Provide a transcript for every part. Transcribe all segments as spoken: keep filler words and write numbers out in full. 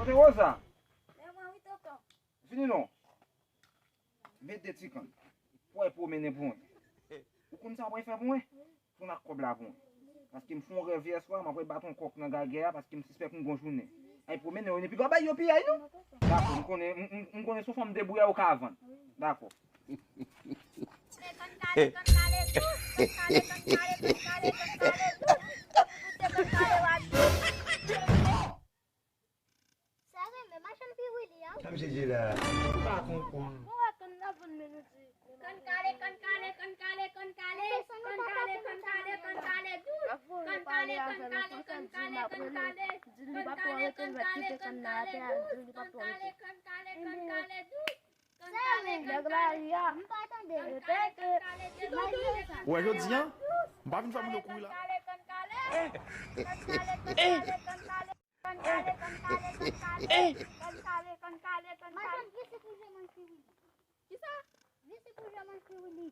Kote Rosa? Vini non. Mete ti kann. Pou w pwomennen pou mwen. Ou konn sa w pral fè pou mwen? Tounen ak kòb la pou mwen. Paske m fè yon rèv yè swa, m ap bat yon kòk nan Gagè a, paske m sispèk m gon jounen. Ay, pwomennen yo, epi w ap bay yo piyay, non? Dakò, m konnen, m, m, m konnen se yon fanm debouyè ou ka vann. Dakò. Sa renmen machann piwili a. Sa misye di la? M pa konprann. Bon, wè, kann nan vann menm di. Kann kale, kann kale, kann kale, kann kale. Kann kale, kann kale, kann kale, dous. Kann kale, kann kale, kann kale, kann kale. Kann kale, kann kale, kann kale, dous. Kann kale, kann kale, kann kale, dous. Sa renmen nèg lari a. M pa tande. Ou wè jodi a, m pa vin fè moun yo kouri la. Kann kale, kann kale, kann kale, kann kale. Kann kale, kann kale, kann kale, kann kale, kann kale, kann kale. Madanm, vin se pou je manj piwili. Kisa? Vin se pou je manj piwili.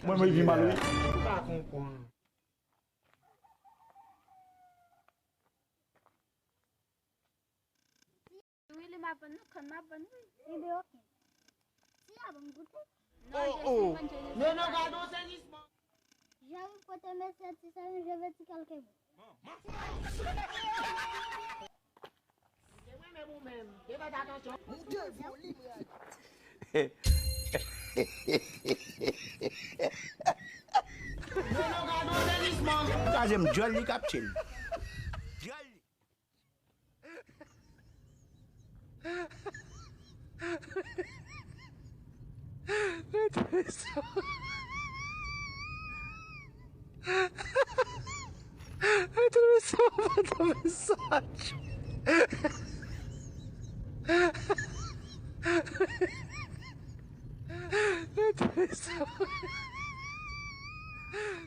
Mwen, mwen, vi mal, wi. M pa konprann. Piwili m ap vann, non, kann m ap vann, wi. Enben, oke. Si a ban m goute. Non, je suis vann, je ne suis pas. Non, non, gadon, se jisman. J'arrive pour te mettre cette tisane, je veux dire quelques mots. Kaze m dyòl li k ap tchil. Dyòl li. Mwen twouve sa, mwen twouve sa. Mwen twouve sa.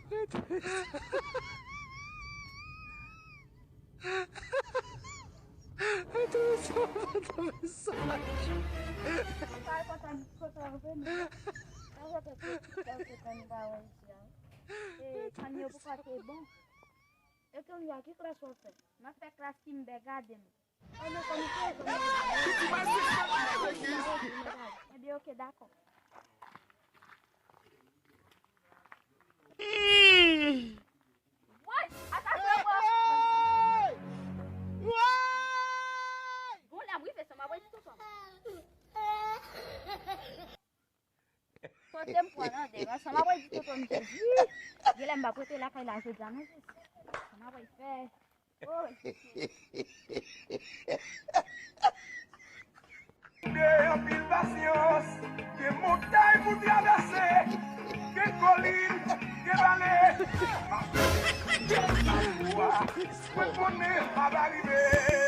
Mwen twouve sa. Mwen twouve sa, mwen twouve sa. Mwen pa kontan kote w vini. Mwen rete tout tan se tann ba wè isi a. E, tann yo pou pa te bon. E kounye a, ki klas w ap fè? M ap fè klas Kimber, gade m. Ann, nou konn fè, konn fè. Ebyen, oke, dakò. Woy! Atake mwen! Woy! Bon, lè m rive, sa m ap wè ti tonton. Kote m pran nan devan, sa m ap wè ti tonton m Jezi. Genlè m p ap rete lakay la jodi a, non, Jezi. Sa m ap wè fè. Gen anpil pasyans, gen montay pou travèse, gen kolin, gen vale. Mwen konnen m ap rive.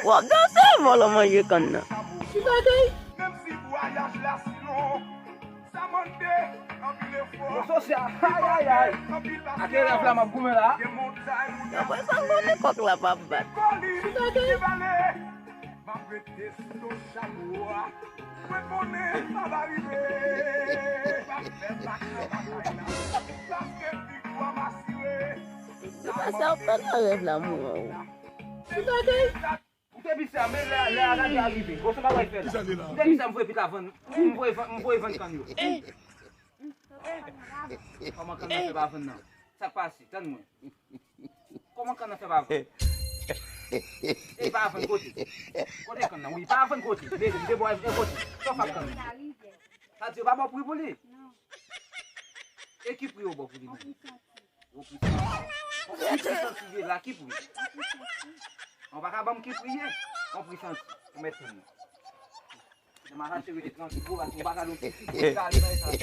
W ap danse, vòlò manje kann nan. Ki bagay? Menm si vwayaj la si long, sa mande anpil efò. Yo sosyal, ayayay. Ake rèv la m ap goumen la. Yo pral konn konnen kòk la p ap bat. M ap rete sou do chapo a. Mwen konnen sa va rive. M ap fè bak nan batay la. Paske viktwa m asire. Se pa sa w fè la rèv la, mwen. Ou te di sa, men lè, lè a gade a rive. Bon, sa m ap fè la. Ou te di sa, m voye pit la vann. M voye vann, m voye vann kann yo. Kòman kann nan fè pa vann nan? Sa k pase? Tann mwen. Kòman kann nan fè pa vann? E pa vann kote? Kote kann nan? Wi, pa vann kote? Mete m debò e kote? Sa w fè ak kann nan? Sa di yo pa ba w pri pou li? E ki pri yo ba w pou li menm? Yon pri santi. Yon pri santi ye la, ki pri? Ou pa ka ban m ki pri ye? Yon pri santi. Ou mèt tann mwen. Demen maten rete trankil, pou ou pa ka don ti fi, pou ou ka ale nan eta.